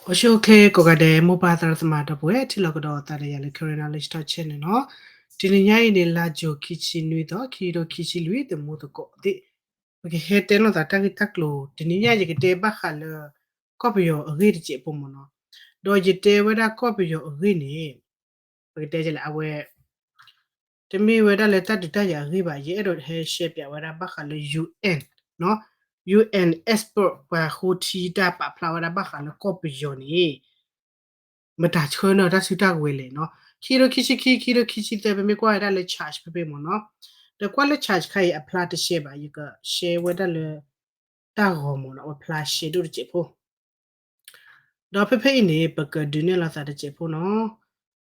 အိၣ်ဆူၣ်အိၣ်ချ့ကိးဂၤဒဲး မိၢ်ပၢ်သရၣ်သမါဒီပုၢ်ဝဲၢ် ထံၣ်လိာ်ကဒီးသးဒီးယၤလၢ Karen Knowledge Talk Channel န့ၣ်လီၤ. တနံၤညါအံၤန့ၣ် လါယူၤ ခံဆံနွံသီ ခံကထိခံဆံလွံၢ် သမူသကိးသ့ၣ်, ပကဟဲတဲလိာ်သးတၢ်ဂ့ၢ်တၢ်ကျိၤ တနံၤညါယကတဲဘၣ်ဃးလၢ ကီၢ်ပယီၤအဂ့ၢ်တစဲးဖိမ့ၢ်နီၤ. ဒီးယတဲဝဲဒၣ်ကီၢ်ပယီၤအဂ့ၢ်န့ၣ် ပကတဲလဲၣ် အဝဲ တမ့ၢ်ဝဲဒၣ်လၢတၢ်ဒုးတၢ်ယၤအဂ့ၢ်ဘၣ်, ယအဲၣ်ဒိးဟဲရှဲပၠးဝဲဒၣ်ဘၣ်ဃးလၢ ယူၣ်အဲၣ် နီၤ, ယူၣ်အဲၣ် expert ပှၤဃိထံတၢ်ပာ်ဖျါဝဲဒၣ်ဘၣ်ဃးလၢကီၢ်ပယီၤန့ၣ် မတၤဆှၢန့ၢ်တၢ်စုတၢ်ကဝဲၤလဲၣ်နီၤ. ခံကထိခံဆံခံ ခံကထိခံဆံသၢ ပမ့ၢ်ကွၢ်ဝဲဒၣ်လၢ chart ဖဲဖဲမ့ၢ်နီၤ, ဒီးကွၢ်လၢ chart ခါအံၤအဖျါတရှဲဘၣ်, ယကရှဲဝဲဒၣ်လၢ တၢ်ဂီၤမ့ၢ်နီၤ, အဖျါရှဲဒိၣ်တစဲးဖိ ဒီးဖဲဖဲအံၤန့ၣ် ပကဒုးနဲၣ်လိာ်သးတစဲးဖိနီၤ.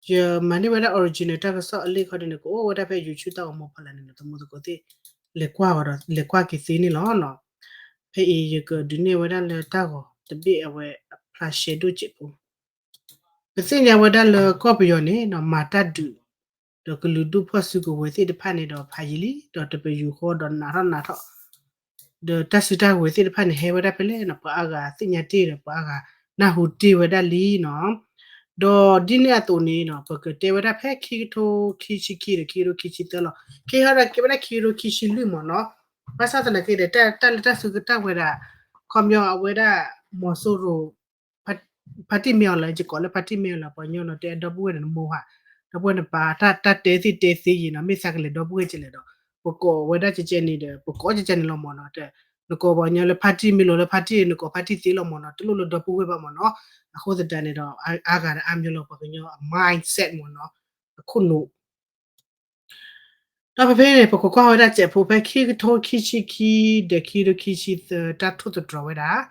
ယမၤန့ၢ်ဝဲဒၣ် original တၢ်ကစီၣ်အလံာ်ခီဒ်န့ၣ် ကအိၣ်ဝဲဒၣ်ဖဲ YouTube တၢ်ဂီၤမူဖီလာ်န့ၣ်နီၤ, သမူသကိးသ့ၣ် လဲၤကွၢ်က့ၤသ့န့ၣ်လီၤ. ဖဲအံၤယကဒုးနဲၣ်ဝဲဒၣ်လၢတၢ်ဂီၤတဘ့ၣ် အဝဲအဖျါရှဲဒိၣ်စဲးဖိ ပသ့ၣ်ညါဝဲဒၣ်လၢကီၢ်ပယီၤန့ၣ်နီၤ မၤတၢ်ဒုး ဒီးကလုာ်ဒူၣ်ဖီၣ်စုကဝဲၤသ့ၣ်တဖၣ်န့ၣ်ဒီးဖးယံာ်လံ ဒီးတပယူာ်ဃီဒီးနးထီၣ်နးထီၣ် ဒီးတၢ်စုတၢ်ကဝဲၤသ့ၣ်တဖၣ်န့ၣ် ဟဲဝဲဒၣ်ဖဲလဲၣ်နီၤ, ပှၤအါဂၤသ့ၣ်ညါတ့ၢ်ဒီးပှၤအါဂၤနၢ်ဟူတ့ၢ်ဝဲဒၣ်လံနီၤ. ဒီးဒ်န့ၣ်အသိးန့ၣ်နီၤ ပကတဲဝဲဒၣ်ဖဲခံကထိခံဆံခံဒီးခံကထိခံဆံသၢလီၤ. ခဲအံၤဒီးကဲဝဲဒၣ်ခံကထိခံဆံလွံၢ်မ့ၢ်နီၤ. ဘၣ်ဆၣ်သနာ်က့ဒီး တၢ်လၢတၢ်စုကဝဲၤတၢ်ဝဲဒၣ် ခီပညီအဝဲဒၣ် မီၤစိရိၤ ဖါတံၢ်မ့ၢ်အီၤလၢ ယကိးလၢဖါတံၢ်မ့ၢ်အီၤလၢ ပှၤကညီနီၤ, တဲဒီပုၢ်ဝဲၢ်န့ၣ်နမိၢ်ဟါ, ဒီပုၢ်ဝဲၢ်န့ၣ်ပာ်တၢ်တဲသ့ၣ်တဲသ့ယံၤနီၤ, မ့ၢ်သးကလဲၤဒီပုၢ်ဝဲၢ်ကလဲၣ်ဒီး ပကိးဝဲဒၣ်ကကဲန့ၣ်ဒီး ပကိးကကဲန့ၣ်လီၤမ့ၢ်နီၤ. နကိးပှၤကညီလၢဖါတံၢ်မ့ၢ်လိာ်လၢဖါတံၢ် နကိးဖါတံၢ်သ့လီၤမ့ၢ်နီၤ, တလိၣ်လၢဒီပုၢ်ဝဲၢ်ဘၣ်မ့ၢ်နီၤ. အဃိသတးန့ၣ်ဒီး အါဂၤဒီးအါမညီလီၤ ပှၤကညီအ mindset မ့ၢ်နီၤ, အခိၣ်နူာ် ဒီးဖဲဖဲန့ၣ် ပကကွၢ်ဝဲဒၣ်စဲးဖိဖဲခံကထိခံဆံခံ ဒီးခံကထိခံဆံသၢ တၢ်ထိၣ်သတြီၤဝဲဒၣ်,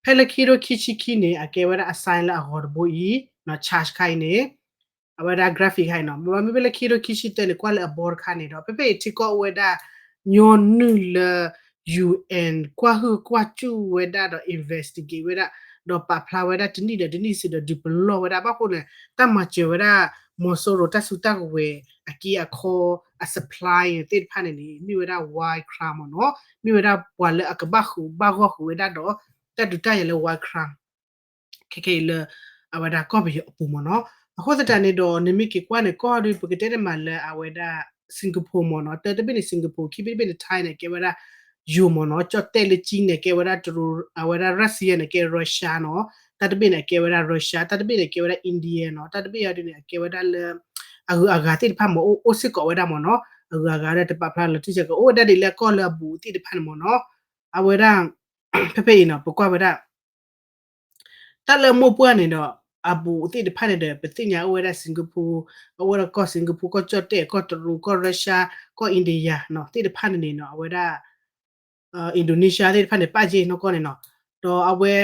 ဖဲလၢခံကထိခံဆံခံန့ၣ် အကဲဝဲဒၣ်အ sign လၢအဂီၤတဘိအံၤနီၤ, chart ခါအံၤန့ၣ် အဝဲဒၣ် graphic ခါအံၤနီၤ. မ့မ့ၢ်ဖဲလၢခံကထိခံဆံသၢန့ၣ် ကွၢ်လၢအဘီတခါန့ၣ်ဒီး ဖဲဖဲအံၤထံကီၢ်အိၣ်ဝဲဒၣ် ညီနုၢ်လၢ ယူႇအဲၣ် ကွၢ်ဟုၣ်ကွၢ်စူၣ်ဝဲဒၣ်ဒီး investigate ဝဲဒၣ် ဒီးပာ်ဖျါဝဲဒၣ်တနံၣ်ဒီးတနံၣ်စံးဒီး ဒုးပလီၢ်ဝဲဒၣ် ဘၣ်ဃိန့ၣ် တၢ်မၤစၢၤဝဲဒၣ် မီၤစိရိၤတၢ်စုတၢ်ကဝဲၤအက့အခီ အ supply သ့ၣ်တဖၣ်န့ၣ်န့ၣ် မ့ၢ်ဝဲဒၣ် white collar မ့ၢ်နီၤ, မ့ၢ်ဝဲဒၣ်ပှၤလၢအကဘၣ်ဃုာ်ဘၣ်ဂီၢ်ဃုာ်ဝဲဒၣ်ဒီး တၢ်ဒုးတၢ်ယၤလၢ white collar ခဲခဲအံၤလၢ အဝဲဒၣ်ကီၢ်ပယီၤအပူၤမ့ၢ်နီၤ. အဃိသတးန့ၣ်ဒီး နမ့ၢ်က့ၤကွၢ်န့ၣ် ကီၢ်ဒီး ပကတဲတမံၤလၢအဝဲဒၣ် Singapore မ့ၢ်နီၤ, တၢတဘ့ၣ်န့ၣ် Singapore, ခံဘ့ၣ်တဘ့ၣ်န့ၣ် Thai န့ၣ် ကဲဝဲဒၣ် ယိၤမ့ၢ်နီၤ, ကၠီၣ်တဲၣ်လၢကၠံန့ၣ် ကဲဝဲဒၣ်တရူး, အဝဲဒၣ် Russia န့ၣ် ကဲ Russia နီၤ, တၢတဘ့ၣ်န့ၣ် ကဲဝဲဒၣ် Russia, တၢတဘ့ၣ်န့ၣ် ကဲဝဲဒၣ် India နီၤ, တၢတဘ့ၣ်အံၤဒ်န့ၣ် အကဲဝဲဒၣ်လၢ အဂုၤအဂၤသ့ၣ်တဖၣ်မ့ၢ် အိၣ်စ့ၢ်ကီးဝဲဒၣ်မ့ၢ်နီၤ, အဂုၤအဂၤဒီးတပာ်ဖျါလီၤတံၢ်စ့ၢ်ကီး အိၣ်ဝဲဒၣ်ဒ်လၢကီၢ်လၢအဘူးသ့ၣ်တဖၣ်န့ၣ်မ့ၢ်နီၤ. အဝဲဒၣ် ဖဲဖဲအံၤနီၤ ပကွၢ်ဝဲဒၣ် တၢ်လၢမိၢ်ပှၢ်န့ၣ်ဒီး အဘူးသ့ၣ်တဖၣ်န့ၣ်ဒီး ပသ့ၣ်ညါအိၣ်ဝဲဒၣ် Singapore, အိၣ်ဝဲဒၣ်ကီၢ် Singapore, ကီၢ်ကၠီၣ်တဲၣ်, ကီၢ်တရူး, ကီၢ် Russia, ကီၢ် India နီၤ, သ့ၣ်တဖၣ်န့ၣ်န့ၣ်နီၤ အဝဲဒၣ် Indonesia သ့ၣ်တဖၣ်န့ၣ် ပာ်က့ၤနီၢ်ကီၢ်န့ၣ်နီၤ, ဒီးအဝဲ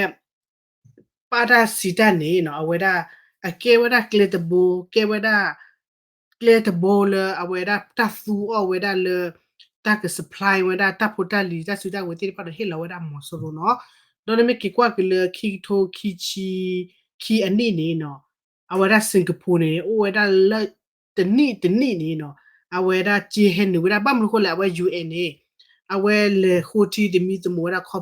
ပာ်တၢ်စံးတၢ်န့ၣ်နီၤ အဝဲဒၣ် အကဲဝဲဒၣ်ကျဲတဘိ, ကဲဝဲဒၣ် ကျဲတဘိလၢအဝဲဒၣ်တၢ်သူအီၣ်ဝဲဒၣ်လၢ တၢ်က supply ဝဲဒၣ်တၢ်ဖိတၢ်လံၤ တၢ်စုတၢ်ကဝဲၤသ့ၣ်တဖၣ်ဒီးဟ့ၣ်လီၤဝဲဒၣ်မီၤစိရိၤနီၤ. ဒီးနမ့ၢ်က့ၤကွၢ်က့ၤလၢခံကထိခံဆံခံအနံၣ်န့ၣ်နီၤ အဝဲဒၣ် Singapore န့ၣ် အိၣ်ဝဲဒၣ်လၢ တနံၣ်တနံၣ်န့ၣ်နီၤ အဝဲဒၣ်က့ဟဲနုာ်ဝဲဒၣ် ဘၣ်မနုၤဃိလဲၣ် အဝဲ ယူၣ်အဲၣ်န့ၣ် အဝဲလဲၤဃိထံသမံသမိးဝဲဒၣ် ခီ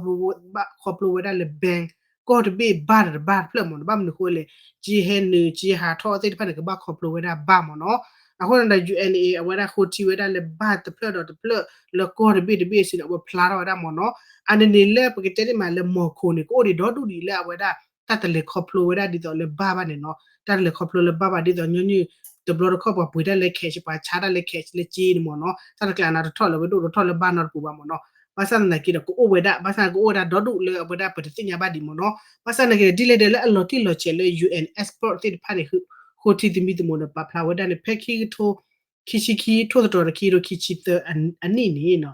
ဖျိဝဲဒၣ်လၢ bank ကီၢ်တဘ့ၣ်ဘၣ်တဘၣ်တဖျၢၣ်မ့ၢ်နီၤ, ဘၣ်မနုၤဃိလဲၣ် က့ဟဲနုာ် က့ဟးထီၣ်သ့ၣ်တဖၣ်န့ၣ် ကဘၣ်ခီဖျိဝဲဒၣ်ဘၣ်မ့ၢ်နီၤ. အဃိန့ၣ်ဒီး ယူၣ်အဲၣ်န့ၣ် အဝဲဒၣ်ဃိထံဝဲဒၣ်လၢ bank တဖျၢၣ်ဒီးတဖျၢၣ် လၢကီၢ်တဘ့ၣ်တဘ့ၣ်စ့ၢ်န့ၣ် အဝဲဖျါထီၣ်ဝဲဒၣ်မ့ၢ်နီၤ. အန့ၣ်န့ၣ်လၢပကတဲတ့ၢ်မးလၢ Moscow န့ၣ် ကအိၣ်ဒံးဒီဒူၣ်ဒံးလၢအဝဲဒၣ် တၢ်တလဲၤခီဖျိဝဲဒၣ်ဒ်သိးလၢ bank ဘၣ်န့ၣ်နီၤ, တၢ်တလဲၤခီဖျိလၢ bank ဘၣ် ဒ်သိးညီနုၢ်တဘျီတခီၣ်ပှၤပှ့ၤတၢ်လၢ cash ပှၤဆါတၢ်လၢ cash လၢက့န့ၣ်မ့ၢ်နီၤ, တၢ်တကျါနၤတထီၣ်လၢၤဝဲဒိၣ်တထီၣ်လၢ bank နီတပူၤဘၣ်မ့ၢ်နီၤ. ဘၣ်ဆၣ်သနာ်က့ဒီးကအိၣ်ဝဲဒၣ်, ဘၣ်ဆၣ်ကအိၣ်ဝဲဒၣ်ဒီဒူၣ်လၢအဝဲဒၣ်ပတသ့ၣ်ညါဘၣ်ဒံးမ့ၢ်နီၤ. ဘၣ်ဆၣ်သနာ်က့ဒီး ဒ်လဲၣ်ဒီးလၢအလီၤတံၢ်လီၤဆဲးလၢ ယူၣ်အဲၣ် expert သ့ၣ်တဖၣ်န့ၣ် ဃိထံသမံသမိးဒီးပာ်ဖျါဝဲဒၣ်န့ၣ် ဖဲခံကထိ ခံဆံခံ ထိၣ်သတြီၤဒီးခံကထိခံဆံသၢအနံၣ်န့ၣ်နီၤ,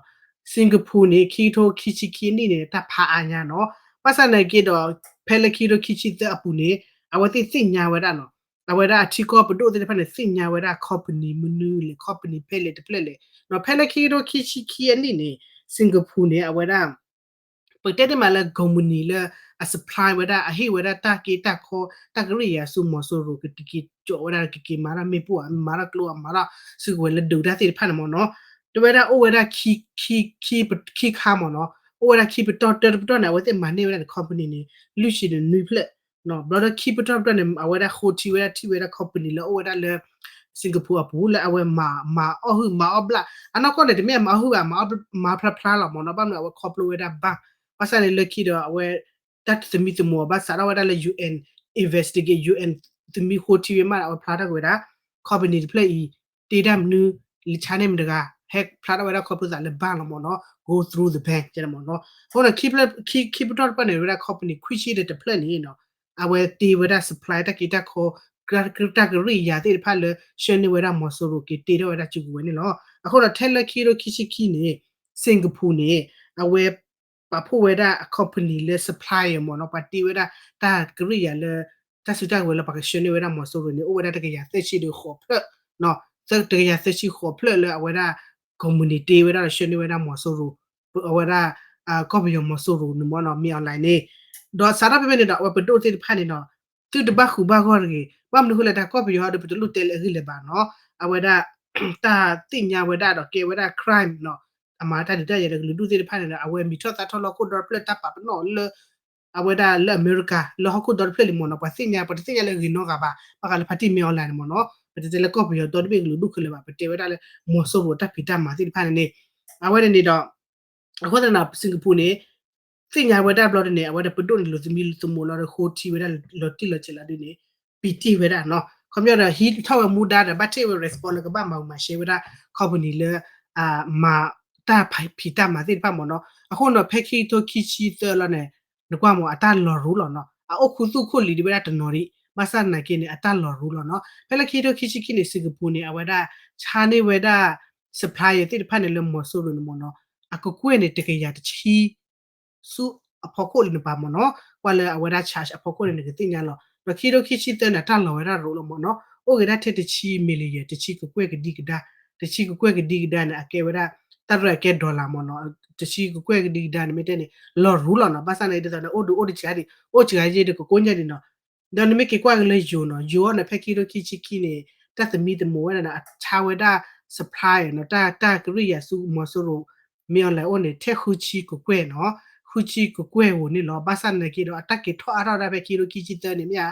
Singapore န့ၣ် ခံကထိခံဆံခံအနံၣ်န့ၣ် တၢ်ဖးအါညါနီၤ. ဘၣ်ဆၣ်သနာ်က့ဒီး ဖဲလၢခံကထိခံဆံသၢအပူၤန့ၣ် အဝဲသ့ၣ်သ့ၣ်ညါဝဲဒၣ်နီၤ, အဝဲဒၣ်အထံကီၢ်ပဒိၣ်သ့ၣ်တဖၣ်န့ၣ် သ့ၣ်ညါဝဲဒၣ် company မနုၤလဲၣ် company ဖဲလဲၣ်တဖျၢၣ်လဲၣ်နီၤ. ဖဲလၢခံကထိခံဆံခံအနံၣ်န့ၣ် Singapore န့ၣ် အဝဲဒၣ် ပကတဲတ့ၢ်မးလၢ company လၢအ supply ဝဲဒၣ် အဟ့ၣ်ဝဲဒၣ်တၢ်က့တၢ်ခီ တၢ်ကရံၣ်ယၤဆူမီၤစိရိၤ ကက့ၤကၠီးဝဲဒၣ် ကက့ၤမၤတၢ်မ့ၣ်ပိၢ်ဧါ မၤတၢ်ကျိဧါ မၤတၢ်စုကဝဲၤလၢဒုးတၢ်သ့ၣ်တဖၣ်န့ၣ်မ့ၢ်နီၤ. တဲဝဲဒၣ်အိၣ်ဝဲဒၣ်ခံ ခံ ခံ ခံခါမ့ၢ်နီၤ. အိၣ်ဝဲဒၣ်ခံပတီၢ်တၢတပတီၢ်န့ၣ် အဝဲသ့ၣ်မၤန့ၢ်ဝဲဒၣ်န့ၣ် company န့ၣ် လွံၢ်ဆံဒီးနွံဖျၢၣ် ဘျီဒီးခံပတီၢ်ပတီၢ်န့ၣ် အဝဲဒၣ်ဃိထံဝဲဒၣ်ထံၣ်ဝဲဒၣ် company လၢအိၣ်ဝဲဒၣ်လၢ Singapore အပူၤ လၢအဝဲမၤအီၣ်ဟုၣ်မၤအီၣ်ဘျၣ် အနီၢ်ကီၢ်န့ၣ် တမ့ၢ်မၤအီၣ်ဟုၣ်ဘၣ် မၤအီၣ်ဖျါဖျါလီၤမ့ၢ်နီၤ ဘၣ်မနုၤအဝဲခီဖျိဝဲဒၣ်ဘၣ် ဘၣ်ဆၣ်န့ၣ်လၢခံဒီးအဝဲ တၢ်သမံသမိးအီၤဘၣ်စးထီၣ်ဝဲဒၣ်လၢ UN investigate UN သမံဃိထံဝဲမးဒီး အဝဲဖျါထီၣ်က့ၤဝဲဒၣ် company တဖျၢၣ်အံၤ တ့တၢ်မနုၤ လၢဆါန့ၢ်မတၤတဂၤ ဟဲဖျါထီၣ်ဝဲဒၣ်ခီဖျိသးလၢဘၣ်လီၤမ့ၢ်နီၤ go through the bank ကဲမ့ၢ်နီၤ အဃိဒီး ခံပတီၢ်တဖၣ်န့ၣ် ဝဲဒၣ် company ခွံဆံဒီးတဖျၢၣ်န့ၣ်နီၤ အဝဲတ့ဝဲဒၣ် supply တၢ်က့တၢ်ခီ တၢ်ကရံၣ်ယၤသ့ၣ်တဖၣ်လၢ ဆှၢန့ၢ်ဝဲဒၣ်မီၤစိရိၤက့ၤတ့ထီၣ်ဝဲဒၣ်စုကဝဲၤန့ၣ်လီၤ. အဃိဒီးထဲလၢခံကထိခံဆံခံန့ၣ် Singapore န့ၣ် အဝဲ ပာ်ဖှိၣ်ဝဲဒၣ်အ company လၢ supplier မ့ၢ်နီၤ ပှၤတ့ဝဲဒၣ်တၢ်ကရံၣ်ယၤလၢ တၢ်စုတၢ်ကဝဲၤလၢပှၤကဆှၢန့ၢ်ဝဲဒၣ်မီၤစိရိၤန့ၣ် အိၣ်ဝဲဒၣ်တကယၤသၢဆံဒီးဃိးဖျၢၣ် တကယၤသၢဆံဃိးဖျၢၣ်လၢအဝဲဒၣ် company တ့ဝဲဒၣ်ဒီးဆှၢန့ၢ်ဝဲဒၣ်မီၤစိရိၤ အဝဲဒၣ် ကီၢ်ပယီၤမီၤစိရိၤန့ၣ်မ့ၢ်နီၤ မင်းအောင်လှိုင်န့ၣ် ဒီးစးထီၣ်ဖဲဖဲန့ၣ်ဒီး အဝဲပဒိၣ်သ့ၣ်တဖၣ်န့ၣ်ဒီး သုတဘၣ်ဃုာ်ဘၣ်ဂီၢ်တဂ့ၤ ဘၣ်မနုၤဃိလဲၣ် တၢ်ကီၢ်ပယီၤဒီး ပတလိၣ်တဲလၢအဂ့ၢ်လၢၤဘၣ်နီၤ အဝဲဒၣ် တၢ်သ့ၣ်ညါဝဲဒၣ်ဒီးကဲဝဲဒၣ် crime နီၤ အမၤတၢ်ဒုးတၢ်ယၤဒီးကလုာ်ဒူၣ်သ့ၣ်တဖၣ်န့ၣ်ဒီး အဝဲမံၤထီၣ်သါထီၣ်လၢဟီၣ်ခိၣ်ဒီတဖျၢၣ်တၢ်ပာ်ပနီၣ်လၢ အဝဲဒၣ်လၢအမဲရကၤ လၢဟီၣ်ခိၣ်ဒီတဖျၢၣ်လံမ့ၢ်နီၤ ပှၤသ့ၣ်ညါ ပှၤတသ့ၣ်ညါလၢအဂ့ၤနီတဂၤဘၣ် ဘၣ်ဃးလၢဖါတံၢ်မင်းအောင်လှိုင်န့ၣ်မ့ၢ်နီၤ ပတတဲလၢကီၢ်ပယီၤဒီတဘ့ၣ်ကလုာ်ဒူၣ်ခဲလၢာ်ဘၣ် ပတဲဝဲဒၣ်လၢ မီၤစိရိၤတၢ်ဖံးတၢ်မၤသ့ၣ်တဖၣ်န့ၣ်န့ၣ် အဝဲန့ၣ်န့ၣ်ဒီး အဃိသတးဒီး Singapore န့ၣ် သ့ၣ်ညါဝဲဒၣ်ဘျီဒီးန့ၣ် အဝဲဒၣ်ပဒိၣ်န့ၣ်လိာ်သမံသမိးလီၤဒီး ဃိထံဝဲဒၣ်လီၤတံၢ်လီၤဆဲးလီၤဒုးန့ၣ် ပံတ့ၢ်ဝဲဒၣ်နီၤ ခီပညီဒီး ဟံးထီၣ်ဝဲမူဒါဒီး ဘၣ်ထံၣ်ဝဲ respond လၢကဘၣ်မၤဂုာ်မၤရှဲဝဲဒၣ် company လၢ မၤတၢ်ဖံးတၢ်မၤသ့ၣ်တဖၣ်မ့ၢ်နီၤ အဃိန့ၣ် ဖဲခံကထိခံဆံသၢလီၤန့ၣ် နကွၢ်မ့ၢ် အတၢ်လီၤရူလီၤနီၤ အအိၣ်ခူသူၣ်ခိၣ်လံၤဒံးဝဲဒၣ်တနီၤဒံး ဘၣ်ဆၣ်သနာ်က့န့ၣ် အတၢ်လီၤရူလီၤနီၤ ဖဲလၢခံကထိခံဆံခံန့ၣ် Singapore န့ၣ် အဝဲဒၣ် ဆါန့ၢ်ဝဲဒၣ် supplier သ့ၣ်တဖၣ်န့ၣ်လၢမီၤစိရိၤန့ၣ်မ့ၢ်နီၤ အကကွဲၢ်န့ၣ် တကယၤတဆံ ဆူအဖီခိၣ်လံနပၤမ့ၢ်နီၤ ကွၢ်လၢအဝဲဒၣ် charge အဖီခိၣ်န့ၣ် နကသ့ၣ်ညါလီၤ ဒီးခံကထိခံဆံသၢန့ၣ် အတၢ်လီၤဝဲဒၣ်ရူလီၤမ့ၢ်နီၤ အိၣ်က့ၤဒၣ်ထဲတဆံ million တဆံကကွဲၢ်ကဒံကဒါ တဆံကကွဲၢ်ကဒံကဒါန့ၣ် အကဲဝဲဒၣ် တၢ်ရဲၣ်အကဲ dollar မ့ၢ်နီၤ တဆံကကွဲၢ်ကဒံကဒါန့ၣ် မ့ၢ်တဲန့ၣ် လီၤရူလီၤနီၤ ဘၣ်ဆၣ်န့ၣ် ဒ်သိးန့ၣ် အိၣ်ဒုးအိၣ်တစှၤဒံး အိၣ်စှၤယ့ၢ်ဒီးကကိးညါဒံးနီၤ ဒီးနမ့ၢ်က့ၤကွၢ်က့ၤလၢယိၤနီၤ ယိၤအီၤန့ၣ် ဖဲခံကထိခံဆံခံန့ၣ် တၢ်သမံသမိးဝဲဒၣ်န့ၣ် အဆါဝဲဒၣ် supplier နီၤ တၢ် တၢ်ကရံၣ်ယၤဆူမီၤစိရိၤ မ့ၢ်အီၤလဲၤအိၣ်န့ၣ် ထဲဃုဆံကကွဲၢ်နီၤ ဃုဆံကကွဲၢ်ဧိၤန့ၣ်လီၤ ဘၣ်ဆၣ်သနာ်က့ဒီး အတၢ်က့ၤထီၣ်အါထီၣ်ဝဲဒၣ်ဖဲ ခံကထိခံဆံသၢန့ၣ် မ့ၢ်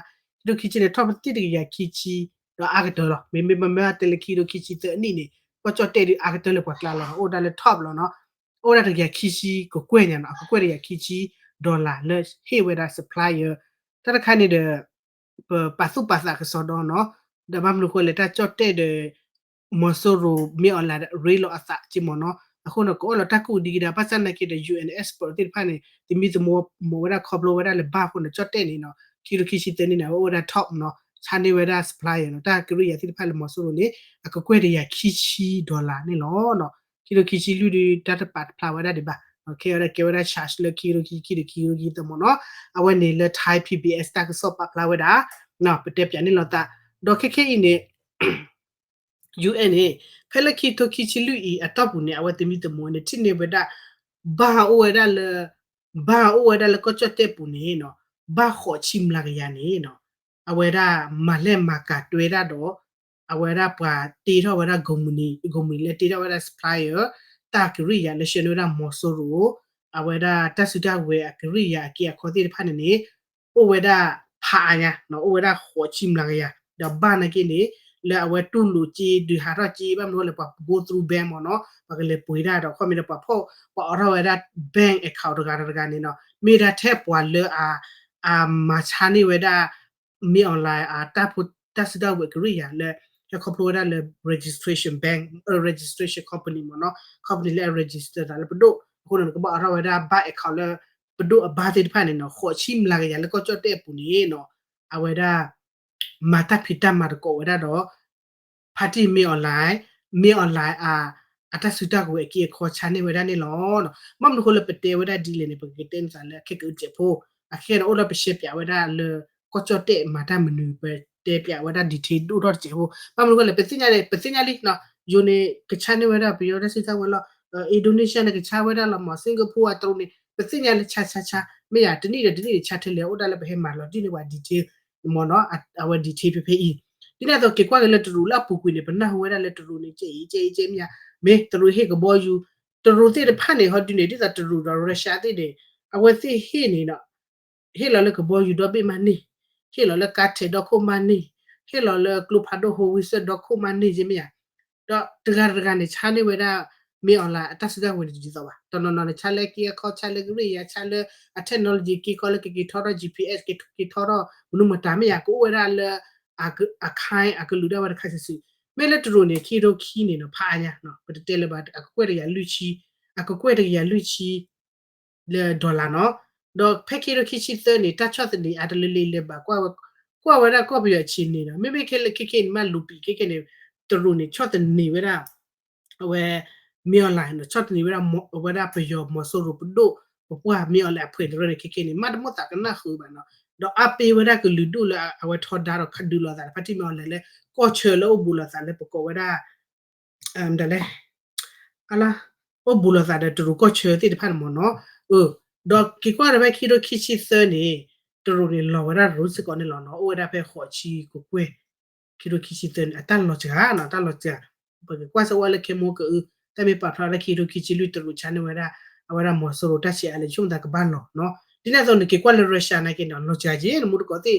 ဧါ ခံကထိခံဆံန့ၣ် ထီၣ်ပသံၣ်တကယၤခံဆံ ဒီးအါကတၢၢ်လီၤ မ့မ့ၢ်မ့ၢ်တဲလၢခံကထိခံဆံသၢအနံၣ်န့ၣ် ကီၢ်ကၠီၣ်တဲၣ်ဒုးအါကတၢၢ်လၢပှၤကျါလီၤ အိၣ်ဒၣ်လၢ top လီၤနီၤ အိၣ်ဒၣ်တကယၤခံဆံကကွဲၢ်ညါနီၤ အကကွဲၢ်တကယၤခံဆံ dollar လၢဟ့ၣ်ဝဲဒၣ် supplier တၢ်တခါန့ၣ်ဒီး ပပာ်သူၣ်ပာ်သးကစီဒီနီၤ ဒီးဘၣ်မနုၤဃိလဲၣ် တၢ်ကၠီၣ်တဲၣ်ဒီး မီၤစိရိၤ မ့ၢ်အီၤလဲၤရ့လိာ်အသးက့မ့ၢ်နီၤ အဃိန့ၣ် ကအိၣ်လီၤတၢ်ကူၣ်ဒံကဒါ ဘၣ်ဆၣ်သနာ်က့ဒီး UN expert သ့ၣ်တဖၣ်န့ၣ် သမံသမိးဝဲဒၣ်လၢဘၣ်အဃိန့ၣ် ကၠီၣ်တဲၣ်န့ၣ်နီၤ ခံကထိခံဆံသၢန့ၣ်န့ၣ် အဝဲအိၣ်ဝဲဒၣ် top နီၤ ဆါန့ၢ်ဝဲဒၣ် supplier နီၤ တၢ်ကရံၣ်ယၤသ့ၣ်တဖၣ်လၢမီၤစိရိၤန့ၣ် အကကွဲၢ်တကယၤခံဆံ dollar န့ၣ်လီၤ ခံကထိခံဆံလွံၢ်ဒုး တၢ်တပာ်ဖျါဝဲဒၣ်ဒံးဘၣ် ခဲအံၤဒီးကဲဝဲဒၣ် charge လၢခံကထိခံဆံခံဒီးခံကထိခံဆံသၢမ့ၢ်နီၤ အဝဲန့ၣ်လၢ Thai PBS တၢ်ကစီၣ်ပာ်ဖျါဝဲဒၣ် ပတဲပၠးန့ၣ်လိာ်သး ဒီးခဲခဲအံၤန့ၣ် UN န့ၣ် ဖဲလၢခံကထိခံဆံလွံၢ်အံၤအတီၢ်ပူၤန့ၣ် အဝဲသမံသမိးန့ၣ် ထံၣ်န့ၢ်ဝဲဒၣ် ဘၣ်အိၣ်ဝဲဒၣ်လၢ ဘၣ်အိၣ်ဝဲဒၣ်လၢကီၢ်ကၠီၣ်တဲၣ်ပူၤန့ၣ်နီၤ ဘၣ်ဃိးဆံမျးကယၤန့ၣ်နီၤ အဝဲဒၣ်မၤလဲၢ်မၤကၤတွဲဒၣ်ဒီး အဝဲဒၣ်ပှၤတ့ထီၣ်ဝဲဒၣ် ကုမ္ပဏီ ကုမ္ပဏီလၢတ့ထီၣ်ဝဲဒၣ် supplier တၢ်ကရံၣ်ယၤလၢဆှၢန့ၢ်ဝဲဒၣ်မီၤစိရိၤ အဝဲဒၣ်တၢ်စုတၢ်ကဝဲၤအကရံၣ်ယၤအက့အခီသ့ၣ်တဖၣ်န့ၣ်န့ၣ် အိၣ်ဝဲဒၣ်ဖးအါညါ အိၣ်ဝဲဒၣ်ဃိးဆံမျးကယၤ ဒီးဘၣ်နာ်က့န့ၣ် လၢအဝဲတူၢ်လိာ်က့ ဒုးဟးထီၣ်က့ ဘၣ်မနုၤလဲၣ် ပှၤ go through bank မ့ၢ်နီၤ ပှၤကလဲၤပှ့ၤတၢ်ဒီး ခီမ့ၢ်ဒီးပှၤဖီၣ် ပှၤအိးထီၣ်ဝဲဒၣ် bank account တဂၤတဂၤန့ၣ်နီၤ မ့ၢ်ဒၣ်ထဲပှၤလၢအ အမၤဆါန့ၢ်ဝဲဒၣ် မ့ၢ်အီၤလဲၣ် အတၢ်ဖိ တၢ်စုတၢ်ကဝဲၤကရံၣ်ယၤလၢ ဟဲခီဖျိဝဲဒၣ်လၢ registration bank registration company မ့ၢ်နီၤ company လၢအ register သးလၢပဒိၣ် အဃိန့ၣ် နကဘၣ်အိးထီၣ်ဝဲဒၣ် bank account လၢ ပဒိၣ်အဘါသ့ၣ်တဖၣ်န့ၣ်နီၤ ဃိးဆံမျးကယၤလၢကီၢ်ကၠီၣ်တဲၣ်အပူၤန့ၣ်နီၤ အဝဲဒၣ် မၤတၢ်ဖံးတၢ်မၤသကိးဝဲဒၣ်ဒီး ဖါတံၢ်မ့ၢ်အီၤလဲၣ် မ့ၢ်အီၤလဲၣ် အတၢ်စုတၢ်ကဝဲၤအက့အခီဆါန့ၢ်ဝဲဒၣ်န့ၣ်လီၤ. ဘၣ်မနုၤဃိလၢပတဲဝဲဒၣ်ဒ်လဲၣ်န့ၣ် ပကကတဲန့ၢ်သးလၢအခဲကအုၣ်စဲးဖိ အခဲန့ၣ် အိၣ်ဒီးပရှဲပၠးဝဲဒၣ်လၢ ကီၢ်ကၠီၣ်တဲၣ်မၤတၢ်မနုၤ ပတဲပၠးဝဲဒၣ် detail ဒိၣ်ထီၣ်တစဲးဖိ ဘၣ်မနုၤဃိလဲၣ် ပသ့ၣ်ညါလံ ပသ့ၣ်ညါလံ ယိၤန့ၣ် ကဆါန့ၢ်ဝဲဒၣ်ပယီၤတၢ်စုတၢ်ကဝဲၤလီၤ Indonesia န့ၣ် ကဆါဝဲဒၣ်လီၤမး Singapore အတရူးန့ၣ် ပသ့ၣ်ညါလၢဆါဆါဆါ မ့ၢ်ယၤ တနံၣ်ဒီးတနံၣ်န့ၣ် ဆါထဲလဲၣ် အိၣ်ဒၣ်လၢပဟဲမၤလီၤတံၢ်န့ၢ်ပှၤ detail မ့ၢ်နီၤ အဝဲ detail ဖဲဖဲအံၤ ဒ်န့ၣ်အသိး က့ၤကွၢ်က့ၤလၢတရူးလၢအပူၤကွံာ်န့ၣ် ပနၢ်ဟူဝဲဒၣ်လၢတရူးန့ၣ် ကဲအံၤ ကဲအံၤ ကဲမ့ၢ်ယၤ မ့ၢ်တရူးဟ့ၣ်ကဘီယူၤ တရူးသ့ၣ်တဖၣ်န့ၣ် ဟီဒုန့ၣ် ဒ်သိးတရူးဒီး Russia သ့ၣ်န့ၣ် အဝဲသ့ၣ်ဟ့ၣ်န့ၣ်ဒီး ဟ့ၣ်လီၤလၢကဘီယူၤဒီဘ့ၣ်မးန့ၣ် ဟ့ၣ်လီၤလၢကါထဲးဒီခိၣ်မါန့ၢ်, ဟ့ၣ်လီၤလၢကျိဖးဒိၣ်ဟိဝံစၢၣ်ဒီခိၣ်မါန့ၢ်က့မ့ၢ်ဧါ. ဒီးတဂၤတဂၤန့ၣ် ဆါန့ၢ်ဝဲဒၣ် မင်းအောင်လှိုင် အတၢ်စုတၢ်ဝဲၤန့ၣ်တဒ်သိးဘၣ်. တနီၤနီၤန့ၣ် ဆါလၢက့အခီ ဆါလၢကရ့ၣ်ယၤ ဆါလၢအ technology က့ခီလၢကက့ၤထီထီၣ် G P S က့ၤထီထီၣ် မနုၤမတၤမ့ၢ်ဧါ ကအိၣ်ဝဲဒၣ်လၢ အခါ အကလုာ်ဒၣ်ဝဲတခါစုာ်စုာ်. မ့ၢ်လၢတရူးန့ၣ် ခံထိခံဆံန့ၣ်နီၤ ဖးအါညါ ပတတဲလၢၤဘၣ် အကကွဲၢ်တကယၤလွံၢ်ဆံ, အကကွဲၢ်တကယၤလွံၢ်ဆံ လၢ dollar နီၤ. ဒီးဖဲခံထိခံဆံသၢန့ၣ် တၢ်ဆီၣ်သနံးအါတလၢလၢလၢဘၣ် ကွၢ်ဝဲဒၣ်ကီၢ်ပယီၤအဆံးန့ၣ်ဒီး မ့မ့ၢ်ခဲလၢာ်ခဲက့န့ၣ် မ့ၢ်လူၤပံာ်ခဲက့န့ၣ် တရူးန့ၣ် ဆီၣ်သနံးဝဲဒၣ် အဝဲ မင်းအောင်လှိုင် နီၤ ဆီၣ်သနံးဝဲဒၣ် အဝဲဒၣ်ပယီၤမီၤစိရိၤပဒိၣ် ပပှၢ် မင်းအောင်လှိုင် အဖှဲးတရၢန့ၣ် ခဲက့န့ၣ် မ့ၢ်တမိၣ်သးကနၣ်ဃုာ်ဘၣ်နီၤ. ဒီးအါပ့ၤဝဲဒၣ်ကလုာ်ဒူၣ်လၢအဝဲထီဒါဒီးခးဒုးလိာ်သး ဖါတံၢ် မင်းအောင်လှိုင် လၢ ကီၢ်ဆၢလၢအိၣ်ဘူးလိာ်သးလၢပကိးဝဲဒၣ် မတၤလဲၣ် အလါ အိၣ်ဘူးလိာ်သးဒီးတရူးကီၢ်ဆၢသ့ၣ်တဖၣ်န့ၣ်မ့ၢ်နီၤ. ဒီးက့ၤကွၢ်ဒီးဖဲခံထိခံဆံသၢန့ၣ် တရူးန့ၣ်လီၤဝဲဒၣ်ရူစ့ၢ်ကီးန့ၣ်လီၤနီၤ. အိၣ်ဝဲဒၣ်ဖဲဃိးဆံကကွဲၢ် ခံထိခံဆံသၢန့ၣ် အတၢ်လီၤစှၤနီၤ တၢ်လီၤစှၤ. ပကကွၢ်စ့ၢ်ဝဲလၢခဲမိၢ်ကအု တၢ်မ့ၢ်ပာ်ဖျါဝဲဒၣ်ခံထိခံဆံလွံၢ် တရူးဆါန့ၢ်ဝဲဒၣ် အဝဲဒၣ်မီၤစိရိၤတၢ်ဆံးအါလဲၣ် ဆိကမိၣ်သးကဘၣ်လီၤနီၤ. ဒ်န့ၣ်အသိးန့ၣ် က့ၤကွၢ်လၢ Russia နာ်က့န့ၣ် လီၤစှၤက့ၤ နမူတကိးသ့ၣ်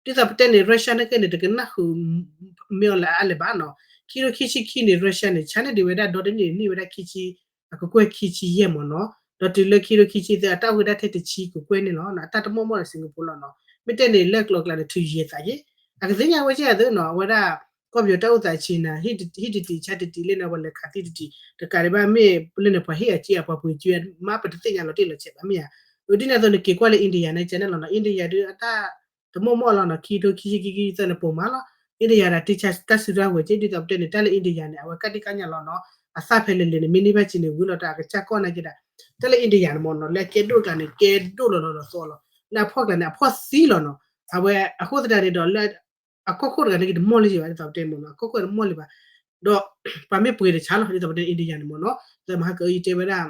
ဒ်သိးပတဲန့ၣ် Russia နာ်က့န့ၣ် တကနၣ်ဃုာ် မင်းအောင်လှိုင် အါလဲၣ်ဘၣ်နီၤ. ခံထိခံဆံခံန့ၣ် Russia န့ၣ် ဆါန့ၢ်ဒံးဝဲဒၣ်ဒီတနံၣ်န့ၢ်ဝဲဒၣ်ခံဆံ အကကွဲၢ်ခံဆံယဲၢ်မ့ၢ်နီၤ. ဒီးတုၤလၢခံထိခံဆံသၢ အတၢ်အိၣ်ဝဲဒၣ်ထဲတဆံကကွဲၢ်န့ၣ်လီၤ. အတၢ်တမီၢ်မီၢ်ဒီး Singapore လီၤနီၤ. မ့ၢ်တဲန့ၣ်လၢကျိၤကျဲန့ၣ် ထုးယဲၢ်သးယ့ၣ် အကသ့ၣ်ညါဝဲကဲအသိးနီၤ အဝဲဒၣ် ကီၢ်ပယီၤတၢ်အိၣ်သးဆံးနၤ ဟံၣ်တတံၢ်ဆါတတံၢ်လၢန့ၣ် ပှၤလဲၤခးသံတတံၢ် တကးဒံးဘၣ်မ့ၢ်လၢန့ၣ် ပှၤဟ့ၣ်အစ့အပှၤပှ့ၤစ့ မ့ၢ်ပတသ့ၣ်ညါလီၤတံၢ်လီၤဆဲးဘၣ်မ့ၢ်ဧါ. အဒ်န့ၣ်အသိးန့ၣ် က့ၤကွၢ်လၢ India န့ၣ် ကဲန့ၣ်လီၤနီၤ. India ဒုးအတၢ်တမီၢ်မီၢ်လီၤနီၤ. ခံထိခံဆံခံခံသၢန့ၣ် ပိာ်မးလီၤ. India ဒီးတ့ၢ်ဆါတၢ်စုတၢ်ဝဲၤက့ ဒ်သိးပတဲန့ၣ် တၢ်လၢ India န့ၣ် အဝဲကဒံကညးလီၤနီၤ. အသၣ်ဖဲလဲၣ်လဲၣ်န့ၣ် မ့ၢ်န့ၢ်ဘၣ်စ့န့ၣ် ဝံၤလီၤတၢ်အကစၢ်ကီၢ်နာ်က့ဒၣ် တၢ်လၢ India န့ၣ်မ့ၢ်နီၤ လၢအကဲဒိၣ်ကျါန့ၣ် ကဲဒိၣ်လီၤလီၤလီၤသီလီၤ. လၢအဖှီၣ်ကျါန့ၣ် အဖှီၣ်သံလီၤနီၤ. အဝဲအဃိသတးန့ၣ်ဒီးလၢ အကီၢ်ခိၣ်တဂၤန့ၣ်က့တမီၢ်လၢၤဘၣ် ဒ်သိးပတဲမ့ၢ်နီၤ. အကီၢ်ခိၣ်တမီၢ်လၢၤဘၣ်. ဒီးပှၤမ့ၢ်ပှ့ၤတဆါလီၤ ဒ်သိးပတဲ India န့ၣ်မ့ၢ်နီၤ. ဒီးမဟါကအၢယတဲဝဲဒၣ်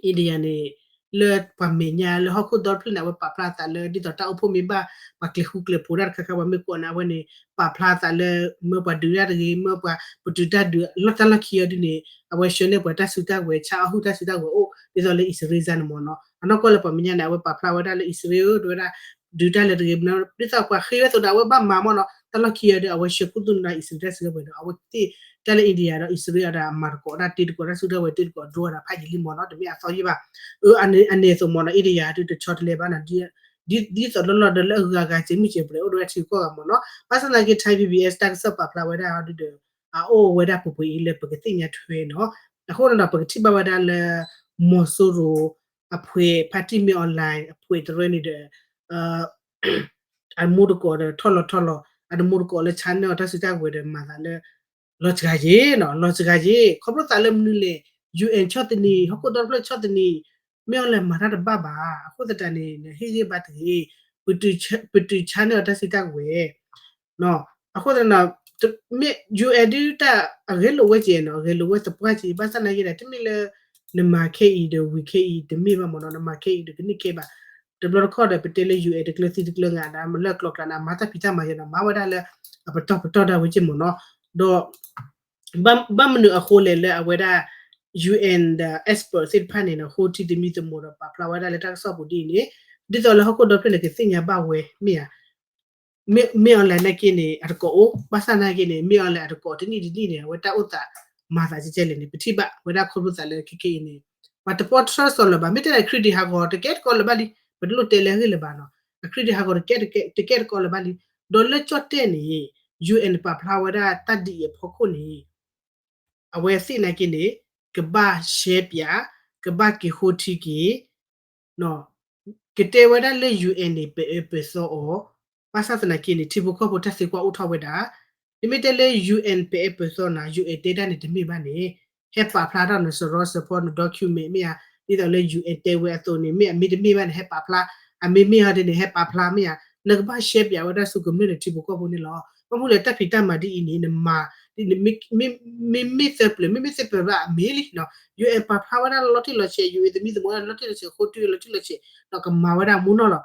India န့ၣ် လၢပှၤမဲာ်ညါလၢဟီၣ်ခိၣ်ဒီဖျၢၣ်န့ၣ် အဝဲပာ်ဖျါအသးလၢ ဒ်သိးတၢ်အိၣ်ဖှိၣ်မ့ၢ်ဘၣ် ပှၤကျဲၤဃူကျဲၤဖိးတၢ်တခါခါ ပှၤမ့ၢ်ကိးန့ၣ် အဝဲန့ၣ် ပာ်ဖျါအသးလၢ မၢပှၤဒုးတၢ်တဂ့ၤ မၢပှၤပတုာ်တၢ်ဒုးလီၢ်တၢ်လီၢ်ခံအီၤဒ်န့ၣ် အဝဲဆှၢန့ၢ်ပှၤတၢ်စုတၢ်ဝဲၤ ဆါအီၣ်ဟုၣ်တၢ်စုတၢ်ဝဲၤအိၣ် ဒ်သိးလၢအံၣ်စရ့လးန့ၣ်မ့ၢ်နီၤ. အနီၢ်ကီၢ်လၢပှၤမဲာ်ညါန့ၣ် အဝဲပာ်ဖျါဝဲဒၣ်လၢအံၣ်စရ့လးဧၢ တဝဲဒၣ် ဒုးတၢ်လၢတဂ့ၤ ဒ်သိးပှၤဃ့ဝဲအသိးဒီး အဝဲဘၣ်မၤမ့ၢ်နီၤ. တၢ်လီၢ်ခံအီၤဒီး အဝဲဆှၢခူသူၣ်န့ၢ်အံၣ်စရ့လးတၢ်စုတၢ်ဝဲၤဒီး အဝဲသ့ၣ်တၢ်လၢ India ဒီးအံၣ်စရ့လးဒီး အမၤတကိးဒၣ်တ့တကိးတၢ်စုတၢ်ဝဲၤတ့တကိးဒိဝဲဒၣ်ဖးယံာ်လံမ့ၢ်နီၤ တမ့ၢ်အသီယံာ်ဘၣ်. အန့ၣ်အသိးမ့ၢ်နီၤ India ဒုးတဆီတလဲဘၣ်နီၤ ဒ်သိးလၢလီၢ်ဒီးလၢအဂၤဂၤစဲးမုၢ်စဲးပှဲၤအိၣ်ဒီးဝဲထံကီၢ်ဂၤမ့ၢ်နီၤ. ဘၣ်ဆၣ်သနာ်က့ Thai P B S တၢ်ကစီၣ်ပာ်ဖျါဝဲဒၣ်အီၤဒုးဒီး အအိၣ်ဝဲဒၣ်ပှဲၤပှဲၤအံၤလၢပကသ့ၣ်ညါထွဲနီၤ. အဃိန့ၣ်ဒီး ပကထံၣ်ဘၣ်ဝဲဒၣ်လၢ မီၤစိရိၤအဖှဲး ဖါတံၢ်မင်းအောင်လှိုင် အဖှဲးတရၢန့ၣ်ဒီး အမူတကိးဒီးထီၣ်လီၤထီၣ်လီၤ အတမူတကိးလၢဆါန့ၢ်အီၤတၢ်စုတၢ်ဝဲၤဒီးမၤသးလၢ လီၤစှၤယ့ၣ်နီၤ လီၤစှၤယ့ၣ် ခီဖျိသးလၢမနုၤလဲၣ် ယူၣ်အဲၣ် ဆီၣ်သနံး ဟီၣ်ခိၣ်ဒီဖျၢၣ်ဆီၣ်သနံး မ့ၢ်အီၤလဲၤမၤတၢ်တဘၣ်ဘၣ် အဃိသတးန့ၣ် နဟ့ၣ်ဂံၢ်ဘါတဂ့ၤ ပတုာ်ဆါန့ၢ်အီၤတၢ်စုတၢ်ဝဲၤ အဃိသတး မ့ၢ် ယူၣ်အဲၣ် ဒုးတၢ်အဂဲၤလိာ်ဝဲက့နီၤ အဂဲၤလိာ်ဝဲသပှၢ်က့ ဘၣ်ဆၣ်သနာ်က့ဒီး တမ့ၢ်လၢ နမၤခဲအံၤဒီးဝံၤခဲအံၤတမ့ၢ်ဘၣ်မ့ၢ်နီၤ နမၤခဲအံၤဒီးကန့ၢ်ခဲဘၣ် တဘျီတခီၣ်ဒီး ပတဲလၢ ယူၣ်အဲၣ် တကျၢၤသံတကျၢၤငါ လၢကျိၤကျါန့ၣ် အမၤတၢ်ဖံးတၢ်မၤယဲနီၤ မၤဝဲဒၣ်လၢ အပတီၢ်ပတီၢ်ဒၣ်ဝဲက့မ့ၢ်နီၤ ဒီး ဘၣ်မနုၤအဃိလဲၣ်လၢအဝဲဒၣ် ယူၣ်အဲၣ် ဒီး expert သ့ၣ်တဖၣ်န့ၣ်နီၤ ဃိထံသမံသမိးဒီးပာ်ဖျါဝဲဒၣ်လၢတၢ်ကစီၣ်ပူၤဒ်အံၤန့ၣ် ဒ်သိးလၢဟီၣ်ခိၣ်ဒီဖျၢၣ်န့ၣ် ကသ့ၣ်ညါဘၣ်ဝဲမ့ၢ်ဧါ မ့ၢ် မင်းအောင်လှိုင် နာ်က့န့ၣ် အတကိးအိၣ် ဘၣ်ဆၣ်သနာ်က့န့ၣ် မင်းအောင်လှိုင် အတကိးတနံၣ်တနံၣ်န့ၣ် အဝဲတၢ်အိၣ်သးမၤသးကဲကဲလဲၣ်န့ၣ် ပထံၣ်ဘၣ်ဝဲဒၣ်ခီဖျိသးလၢခဲခဲအံၤန့ၣ် ပှၤတပီၢ်ထီၣ်စီၤလၢၤဘၣ် မ့ၢ်တဲန့ၣ် ခရံာ်ဒံးဟးဂီၤတကဲတကိးလၢၤဘၣ်လံ ပတလိၣ်တဲလၢအဂ့ၢ်လၢၤဘၣ်နီၤ အခရံာ်ဒံးဟးဂီၤတကဲ တကဲတကိးလၢၤဘၣ်လံ ဒီးလၢကၠီၣ်တဲၣ်န့ၣ် ယူၣ်အဲၣ် ပာ်ဖျါဝဲဒၣ်တၢ်ဒ်အံၤအဖီခိၣ်န့ၣ် အဝဲသ့ၣ်နာ်က့န့ၣ် ကဘၣ်ရှဲပၠး ကဘၣ်က့ၤဃိထံက့ၤ ကတဲဝဲဒၣ်လၢ ယူၣ်အဲၣ် န့ၣ် ပအၢပသီအီၤ ဘၣ်ဆၣ်သနာ်က့န့ၣ် ထံဖိကီၢ်ဖိတၢ်သံကွၢ်အိၣ်ထီၣ်ဝဲဒၣ် နမ့ၢ်တဲလၢ ယူၣ်အဲၣ် ပအၢပသီနၤ ယူၣ်အဲၣ် တဲဒၣ်န့ၣ်တမ့ၢ်ဘၣ်န့ၣ် ဟဲပာ်ဖျါထီၣ်နစရီစဖီန document မ့ၢ်ဧါ ဒ်သိးလၢ ယူၣ်အဲၣ် တဲဝဲအသိးန့ၣ် မ့ၢ်အမ့ၢ်တမ့ၢ်ဘၣ်န့ၣ် ဟဲပာ်ဖျါ အမ့ၢ်မ့ၢ်ဟီဒ်န့ၣ် ဟဲပာ်ဖျါမ့ၢ်ဧါ နကဘၣ်ရှဲပၠးဝဲဒၣ်ဆူကမျၢၢ်န့ၣ် ထံဖိကီၢ်ဖိန့ၣ်လီၤ ဘၣ်မနုၤလဲၣ်တၢ်ဖံးတၢ်မၤဒ်အံၤန့ၣ် နမၤ မ့မ့ၢ်သၢပျၢၤ မ့မ့ၢ်သၢပျၢၤဘၣ်အမ့ၢ်လံ ယူၣ်အဲၣ် ပာ်ဖျါဝဲဒၣ်လီၤတံၢ်လီၤဆဲး ယူၣ်အဲၣ် သမံသမိးဝဲဒၣ်လီၤတံၢ်လီၤဆဲး ဃိတုလီၤတံၢ်လီၤဆဲး ဒီးကမၤဝဲဒၣ်မူနီၢ်လီၤ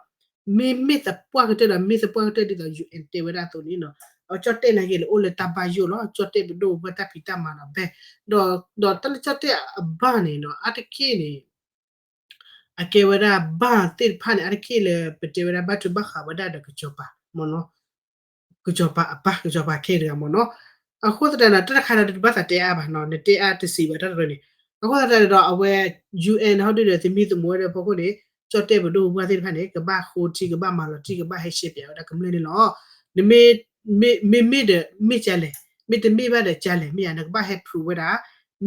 မ့မ့ၢ်သပှၢ်ကတၢၢ်ဒီး မ့ၢ်သပှၢ်ကတၢၢ်ဒ်သိး ယူၣ်အဲၣ် တဲဝဲဒၣ်အသိးန့ၣ် ကၠီၣ်တဲၣ်နာ်က့လၢအိၣ်လၢတၢ်ဘၣ်ယိၣ်လီၤ ကၠီၣ်တဲၣ်ပဒိၣ်ဝဲတၢ်ဖံးတၢ်မၤနီၤ ဘဲ ဒီးတၢ်လၢကၠီၣ်တဲၣ်အဘၣ်န့ၣ်နီၤ အါတက့ၢ်န့ၣ် အကဲဝဲဒၣ်ဘၣ်သ့ၣ်တဖၣ်န့ၣ် အါတက့ၢ်လၢပတဲဝဲဒၣ်ဘၣ်ထုဘၣ်ဃးဝဲဒၣ်ဒီးကစီၤပၤ မ့ၢ်နီၤ ကစီၤပၤအပၢ် ကစီၤပၤခဲအံၤတဂၤမ့ၢ်နီၤ. အဃိသတးဒီး တၢ်တခါဒီးတဘၣ်သးတဲအါဘၣ်နီၤ နတဲအါတစံးဘၣ်တၢ်တရၢန့ၣ်. အဃိသတးဒီးအဝဲ UN ဟီဒုဒီး သမံသမိးဝဲဒၣ်ဖီခိၣ်န့ၣ် ကၠီၣ်တဲၣ်ပဒိၣ်ပပှၢ်သ့ၣ်တဖၣ်န့ၣ် ကဘၣ်ဃိထံ ကဘၣ်မၤလီၤတံၢ် ကဘၣ်ဟဲရှဲပၠးဝဲဒၣ်ကမျၢၢ်န့ၣ်လီၤ. နမ့ၢ် မ့မ့ၢ်ဒီးမ့ၢ်ကလဲၣ်, မ့တမ့ၢ်ဘၣ်ဒီးကလဲၣ် မ့ၢ်ဧါ နကဘၣ်ဟဲ prove ဝဲဒၣ်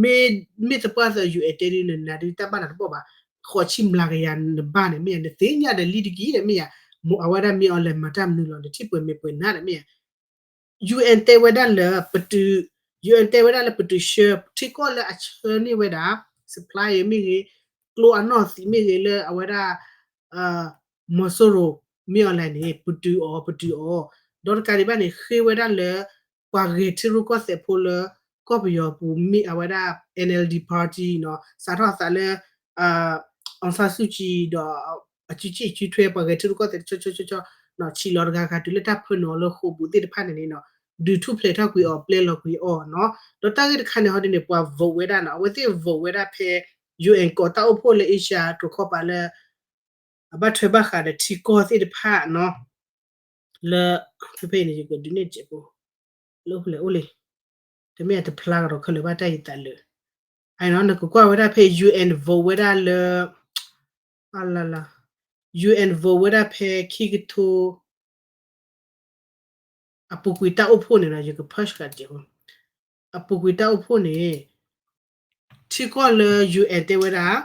မ့ၢ် မ့ၢ်သပှၢ်သး UN တဲဒ်န့ၣ် နၤဒုတၢ်ဘၣ်နၤတဘီၣ်ဘၣ်, ဃိးဆံမျးကယၤနဘၣ်န့ၣ် မ့ၢ်ဧါ နသ့ၣ်ညါဒီးလံတက့ၢ်ဒီး မ့ၢ်ဧါ, အဝဲဒၣ်မ့ၢ် online မၤတၢ်မနုၤလီၤ နထံၣ်ပှဲၤမဲာ်ပှဲၤနါဒီး မ့ၢ်ဧါ. UN တဲဝဲဒၣ်လၢပတုာ် UN တဲဝဲဒၣ်လၢပတုာ်ဆှၢ ထံကီၢ်လၢအဆှၢန့ၢ်ဝဲဒၣ် supplier မ့ၢ်ဂ့ၤ, ကျိအနီၢ်သံးမ့ၢ်ဂ့ၤ လၢအဝဲဒၣ် မီၤစိရိၤ မ့ၢ် online န့ၣ် ပတုာ်အီၤ ပတုာ်အီၤ, ဒီးတကးဒံးဘၣ်န့ၣ် ဃ့ဝဲဒၣ်လၢ ပှၤဂဲၤထံရူၢ်ကီၢ်သဲးဖိလၢ ကီၢ်ပယီၤပူၤမ့ၢ်အဝဲဒၣ် NLD party နီၤ စးထီၣ်အသးလၢ အောင်ဆန်းစုကြည် ဒီး အစုစ့ၣ်စုထွဲ ပှၤဂဲၤထံရူၢ်ကီၢ်သဲးတဆီဆီဆီဆီ ဆံးလီၤတဂၤဂၤတုၤလၢတၢ်ဖၢနုာ်အီၤလၢဃိာ်ပူၤသ့ၣ်တဖၣ်န့ၣ်န့ၣ်နီၤ ဒုးထူၣ်ဖျဲးထီၣ်ကွံာ်အီၤ ပျဲလီၤကွံာ်အီၤနီၤ. ဒီးတၢ်ဂ့ၢ်တခါန့ၣ် ဟီဒ်န့ၣ် ပှၤ vote ဝဲဒၣ်နီၤ အဝဲသ့ၣ် vote ဝဲဒၣ်ဖဲ UN ကီးတၢ်အိၣ်ဖှိၣ်လၢ Asia တြိၤခီပၤလၢ အဘၣ်ထွဲဘၣ်ဃးဒီးထံကီၢ်သ့ၣ်တဖၣ်နီၤ လၢ ဖဲဖဲအံၤန့ၣ် ယကဒုးနဲၣ်စဲးဖိ လၢအိၣ်ဖဲလဲၣ်အိၣ်လံ တမ့ၢ်အတဖျါကဒီးခဲလၢာ်ဘၣ်တၢ်ယသးလၢ အနီၤ နကကွၢ်ဝဲဒၣ်ဖဲ UN vote ဝဲဒၣ်လၢ အလလ UN vote ဝဲဒၣ်ဖဲခံကထိ အပူၤကွံာ်တၢ်အိၣ်ဖှိၣ်န့ၣ်ဒီး ယက push ကဒီး အပူၤကွံာ်တၢ်အိၣ်ဖှိၣ်န့ၣ် ထံကီၢ်လၢ UN တဲဝဲဒၣ်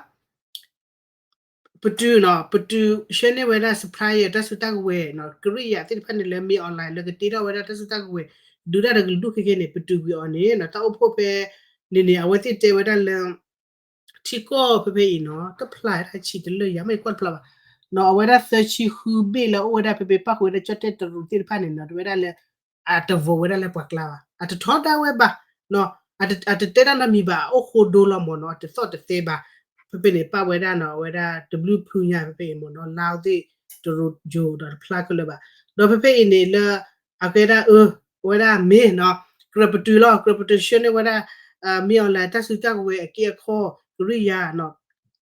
ပတုာ်နီၤ ပတုာ်ဆှၢန့ၢ်ဝဲဒၣ် supplier တၢ်စုတၢ်ကဝဲၤနီၤ ကရံၣ်ယၤသ့ၣ်တဖၣ်န့ၣ်လၢမ့ၢ် online လၢကတ့ထီၣ်ဝဲဒၣ်တၢ်စုတၢ်ကဝဲၤ ဒုးတၢ်ဒီးကလုာ်ဒူၣ်ခဲခဲန့ၣ် ပတုာ်ကွံာ်အီၤန့ၣ်နီၤ တၢ်အိၣ်ဖှိၣ်ဖဲန့ၣ်န့ၣ် အဝဲသ့ၣ်တဲဝဲဒၣ်လၢ ထံကီၢ်ဖဲဖဲအံၤနီၤ တဖျါတၢ်ဆံးတလၢာ်ယၤ မ့ၢ်ကွၢ်တဖျါဘၣ်နီၤ အဝဲဒၣ်သၢဆံဃုဘ့ၣ်လၢအိၣ်ဝဲဒၣ်ဖဲဖဲ ပၣ်ဃုာ်ဝဲဒၣ်ကၠီၣ်တဲၣ်တရူးသ့ၣ်တဖၣ်န့ၣ်နီၤ တဲဝဲဒၣ်လၢ အတ vote ဝဲဒၣ်လၢပှၤကျါဘၣ် အတထီဒါဝဲဘၣ်နီၤ အတတဲတၢ်နီတမံၤဘၣ် အအိၣ်ဃိဒိလီၤမ့ၢ်နီၤ အတသီၣ်တသဲဘၣ် ဖဲဖဲန့ၣ် ပာ်ဝဲဒၣ်နီၤ အဝဲဒၣ်တဘျုးဖုညါဖဲဖဲအံၤမ့ၢ်နီၤ လါအိၣ်သ့ၣ်တရူးယိၤဒီးတဖျါခဲလၢာ်ဘၣ် ဒီးဖဲဖဲအံၤန့ၣ်လၢ အကဲဒၣ်အၢ အဝဲဒၣ်မ့ၢ်နီၤ ကြၢးပတုာ်လီၤ ကြၢးပတုာ်ဆှၢန့ၢ်ဝဲဒၣ် မ့ၢ် online တၢ်စုတၢ်ကဝဲၤအက့အခီ ကရံၣ်ယၤနီၤ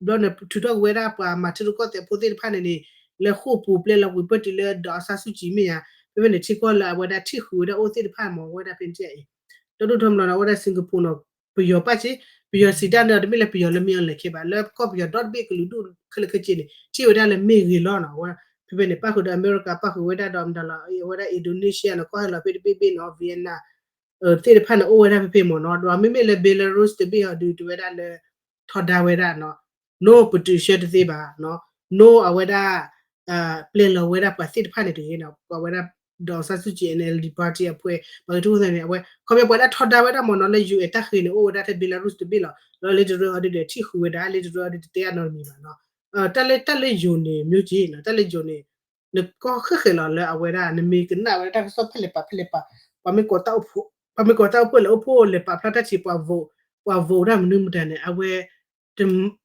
ဘျီန့ၣ်ထုးထီၣ်က့ၤဝဲဒၣ်ပှၤမၤထံရူၢ်ကီၢ်သဲးဖိသ့ၣ်တဖၣ်န့ၣ်န့ၣ် လၢဃိာ်ပူၤပျဲလီၤကွံာ်ပၢၢ်တုၤလၢ ဒေါ်အောင်ဆန်းစုကြည် မ့ၢ်ဧါ ဖဲဖဲန့ၣ်ထံကီၢ်လၢအဝဲဒၣ်ထံၣ်ဃုာ်ဝဲဒၣ်အိၣ်သ့ၣ်တဖၣ်မ့ၢ်ဝဲဒၣ်ဖဲန့ၣ်အံၤ ဒီဒိၣ်ထီၣ်မလီၤနီၤ အဝဲဒၣ် Singapore နီၤ ပယီၤပၣ်စ့ ပယီၤစံးတၢ်န့ၣ်ဒီး တမ့ၢ်လၢပယီၤလၢမ့ၢ် online ခဲဘၣ် လၢကီၢ်ပယီၤဒီတဘ့ၣ်ကလုာ်ဒူၣ်ခဲလၢာ်ခဲဆ့န့ၣ် ထံၣ်ဝဲဒၣ်လၢမ့ၢ်ဂ့ၤလီၤနီၤ အဝဲ ဖဲဖဲန့ၣ် ပၣ်ဃုာ်ဒီးအမဲရကၤ ပၣ်ဃုာ်ဝဲဒၣ်ဒီးမတၤလီၤ အဝဲဒၣ် Indonesia နီၤ ကီၢ်ဟဲလီၤဖဲတဘ့ၣ်ဘ့ၣ်နီၤ Vietnam သ့ၣ်တဖၣ်န့ၣ် အိၣ်ဝဲဒၣ်ဖဲဖဲမ့ၢ်နီၤ ဒီးမ့မ့ၢ်လၢ Belarus တဘ့ၣ်အီၤဒုး တဲဝဲဒၣ်လၢ ထီဒါဝဲဒၣ်နီၤ no ပတုာ်ဆှၢတသ့ဘၣ်နီၤ no အဝဲဒၣ် ပျဲလီၤဝဲဒၣ်ပှၤသ့ၣ်တဖၣ်န့ၣ်တဂ့ၤနီၤ ပှၤဝဲဒၣ် ဒေါ်အောင်ဆန်းစုကြည် NLD party အဖွဲ့ ပှၤကထူၣ်ဖှိၣ်သးန့ၣ် အဝဲ ခီဖျိပှၤဒၣ်ထီဒါဝဲဒၣ်မ့ၢ်နီၤ လၢ UN တၢ်ဃ့န့ၣ် အိၣ်ဝဲဒၣ်ထဲ Belarus တဘ့ၣ်လီၤ ဒီးလၢတရၢအီၤဒုးဒီး ထံၣ်ဃုာ်ဝဲဒၣ် လၢတရၢအီၤဒုးဒီးထံၣ်ဃုာ်ဝဲဒၣ်လၢတမံၤဘၣ်နီၤ တၢ်လၢ တၢ်လၢယိၤန့ၣ် မျိုးက့နီၤ တၢ်လၢယိၤန့ၣ် နကီၢ်ဃဲၣ်ဃဲၣ်လီၤလၢအဝဲဒၣ် နမ့ၢ်ကနၣ်ဝဲဒၣ်တၢ်ကစီၣ်ဖဲလဲၣ်ပာ်ဖဲလဲၣ်ပာ် ပှၤမ့ၢ်ကိးတၢ်အိၣ်ဖှိၣ် ပှၤမ့ၢ်ကိးတၢ်အိၣ်ဖှိၣ်လဲၤအိၣ်ဖှိၣ်လဲၤပာ်ဖျါတၢ်ထံး ပှၤ vote ပှၤ vote ဒၣ်မနုၤမတၤန့ၣ် အဝဲ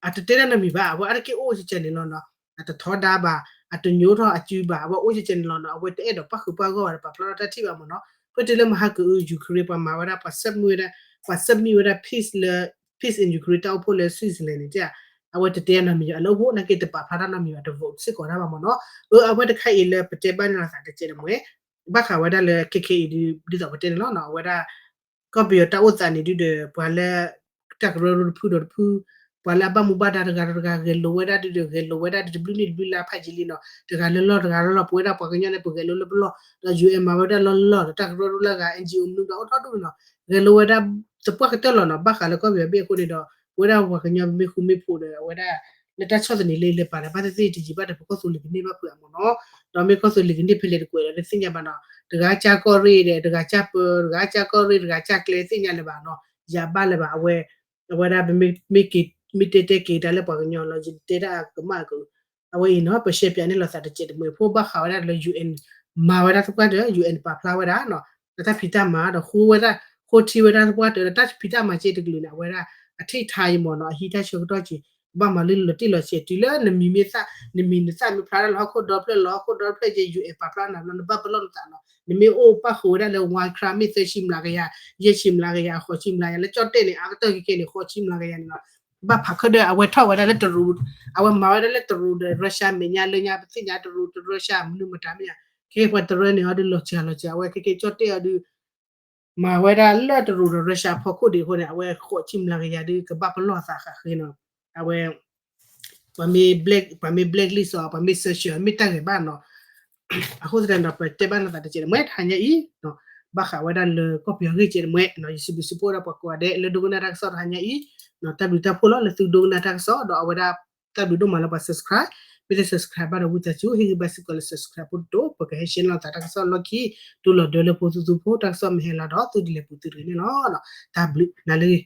အတတဲတၢ်နီတမံၤဘၣ် အဝဲအါတက့ၢ်အိၣ်ကဲကဲန့ၣ်လီၤနီၤ အတထီဒါဘၣ် အတညိးထီၣ်အစုဘၣ် အဝဲအိၣ်ကဲကဲန့ၣ်လီၤနီၤ အဝဲတအဲၣ်ဒိးပၣ်ဃုာ်ပၣ်ဂီၢ်ဘၣ် ပာ်ဖျါထီၣ်တၢ်ထံၣ်ဘၣ်မ့ၢ်နီၤ ဖဲတုၤလၢမဟါကအု Ukraine ပှၤမၤဝဲဒၣ် ပှၤ submit ဝဲဒၣ် ပှၤ submit ဝဲဒၣ် peace လၢ peace in Ukraine တၢ်အိၣ်ဖှိၣ်လၢ Switzerland န့ၣ် အဝဲတတဲနီတမံၤ အလၢအိၣ်ဖှိၣ်နာ်က့တပာ်ဖျါတၢ်နီတမံၤဘၣ် တ vote စ့ၢ်ကီးတၢ်ဘၣ်မ့ၢ်နီၤ အၢ အဝဲတခါအံၤလၢပတဲဘၣ်န့ၣ်လီၤသးတကဲးတမှဲ ဘၣ်ဃးဝဲဒၣ်လၢ ခဲခဲအံၤဒ်သိးပတဲန့ၣ်လီၤနီၤ အဝဲဒၣ် ကီၢ်ပယီၤတၢ်အိၣ်သးန့ၣ်ဒုးဒီး ပှၤလၢ တၢ်ကရၢကရိတဖုဒီးတဖု ပှၤလၢအဘၣ်မူဘၣ်ဒါတဂၤဒီးတဂၤ ဂဲၤလိာ်ဝဲဒၣ်ဒုးဒီး ဂဲၤလိာ်ဝဲဒၣ်ဒုးတဘျုးနံၣ်တဘျုးလါဖးယံာ်လံနီၤ တဂၤလၢလီၢ်တဂၤလၢလီၢ် ပဝဲဒၣ်ပှၤကညီန့ၣ် ပဂဲၤလိာ်လၢပလီၢ် ဒီး UN မၤဝဲဒၣ်လီၢ်လီၢ်ဒီး တၢ်ကရၢကရိလၢအဂၤ NGO မနုၤဒီးအိၣ်ထီၣ်ဒိၣ်န့ၣ်နီၤ ဂဲၤလိာ်ဝဲဒၣ်သပှၢ်ကတၢၢ်လီၤနီၤ ဘၣ်ဃးလၢကီၢ်ပယီၤဘ့ၣ်အဃိန့ၣ်ဒီး ပဝဲဒၣ်ပှၤကညီပမ့ၢ်ဃူမ့ၢ်ဖိးဒီး အဝဲဒၣ် လၢတၢ်ဆီၣ်သနံးလၢလဲၤပာ်ဒီး ဘၣ်သ့ၣ်သ့ၣ်တယံာ်ဘၣ်ဒီး ပကီၢ်သူလ့ၤကန့ၢ်ဘၣ်ဖုးအမ့ၢ်နီၤ ဒီးမ့ၢ်ကီၢ်သူလ့ၤကန့ၢ်ဖဲလဲၣ်တကွဲးဒီး တသ့ၣ်ညါဘၣ်နီၤ တဂၤကၢ်ကီၢ်ရ့ၣ်ဒီး တဂၤကၢ်ပၢ တဂၤကၢ်ကီၢ်ရ့ၣ် တဂၤကၢ်ကျဲသ့ၣ်ညါလၢၤဘၣ်နီၤ ယၤဘၣ်လၢၤဘၣ် အဝဲ အဝဲဒၣ်ပမ့ၢ် မ့ၢ်တဲတဲက့ၤတၢ်လၢပှၤကညီလီၤ ယတဲတၢ်ကမၣ်က အဝဲအံၤနီၤ ပရှဲပၠးန့ၢ်လီၤသးတစဲးတမှဲၤဖိဘၣ်ဃးဝဲဒၣ်လၢ UN မၤဝဲဒၣ်သပှၢ်တၢၢ် UN ပာ်ဖျါဝဲဒၣ်နီၤ ဒီးတၢ်ဖံးတၢ်မၤဒီးဃိဝဲဒၣ် ဃိထံဝဲဒၣ်သပှၢ်တၢၢ်ဒီးတၢ်ဖံးတၢ်မၤစ့တကလုာ်န့ၣ် အဝဲဒၣ် အထံၣ်ထါအံၤမ့ၢ်နီၤ အဟံးတၢ်ဆၢကတီၢ်က့ၤ ကဘၣ်မၤလၢလီၤတံၢ်လီၤဆဲး တုၤလၢနမံၤမ့ၢ်သၣ် နမံၤနသၣ်မ့ၢ်ဖျါတၢ်လၢဟီၣ်ခိၣ်ဒီဖျၢၣ်လီၤ ဟီၣ်ခိၣ်ဒီဖျၢၣ်က့ UN ပာ်ဖျါနၤဘျီ နဘၣ်ပလီၢ်နသးနီၤ နမ့ၢ်အိၣ်ပၣ်ဃုာ်ဝဲဒၣ်လၢ one crime မ့ၢ်သၢဆံမျးကယၤ ယဲၢ်ဆံမျးကယၤ ဃိးဆံမျးကယၤ လၢကၠီၣ်တဲၣ်န့ၣ် အါကတၢၢ်ကဲကဲန့ၣ် ဃိးဆံမျးကယၤန့ၣ်လီၤ ဘၣ်ဖးခၢၣ်ဒၢ အဝဲထီၣ်ဝဲဒၣ်လၢတရူး အဝဲမၤဝဲဒၣ်လၢတရူးဒီး Russia မဲာ်ညါလၢညါ ပသ့ၣ်ညါတရူးဒီး Russia မနုၤမတၤမ့ၢ်ဧါ ခဲအံၤပှၤတရၢန့ၣ်အီၤဒုးလီၤစှၤလီၤစှၤ အဝဲခဲကဲကၠီၣ်တဲၣ်အီၤဒုး မၤဝဲဒၣ်လၢတရူးဒီး Russia အဖီခိၣ်ဒံးအဃိန့ၣ် အဝဲဃိးဆံမျးကယၤဒုး ကဘၣ်ပလီၢ်သးဃးဃ့နီၤ. အဝဲ ပှၤမ့ၢ် black ပှၤမ့ၢ် blacklist အီၤ ပှၤမ့ၢ် sanction မ့ၢ်တၢ်ဂဲၤဘၣ်နီၤ. အဃိသတးဒီး ပတဲဘၣ်နသးတကဲးတမှဲ တဟါညါအံၤ ဘၣ်ဃးဝဲဒၣ်လၢကီၢ်ပယီၤအဂ့ၢ်ကဲးတမှဲ ယစံးဘျုးစံးဖှိၣ်ဝဲဒၣ်ပှၤကိးဂၤဒဲးလၢဒိကနၣ်တၢ်ကစီၣ်တဟါညါအံၤ တၢ်ဘျုးတၢ်ဖှိၣ်လီၤ လၢသုဒိကနၣ်တၢ်ကစီၣ် ဒီးအဝဲဒၣ် တၢ်ဘျုးဒိၣ်မးလၢပှၤ subscribe မ့ၢ်တ subscribe ဘၣ်ဒီးဝံသးစူၤ ဟ့ၣ်ဂံၢ်ဘါစ့ၢ်ကီးလၢ subscribe ဖိတတိၤ ပကဟဲ share လိာ်သးတၢ်ကစီၣ်လီၢ်ခံ တူၢ်လိာ်ဒၢလၢဖိသူသူဖိ တၢ်ကစီၣ်မ့ၢ်ဟဲလီၤဒီး သုတလဲၤပူၤသုတဂ့ၤန့ၣ်လီၤ. တၢ်ဘျုးနၤလၢ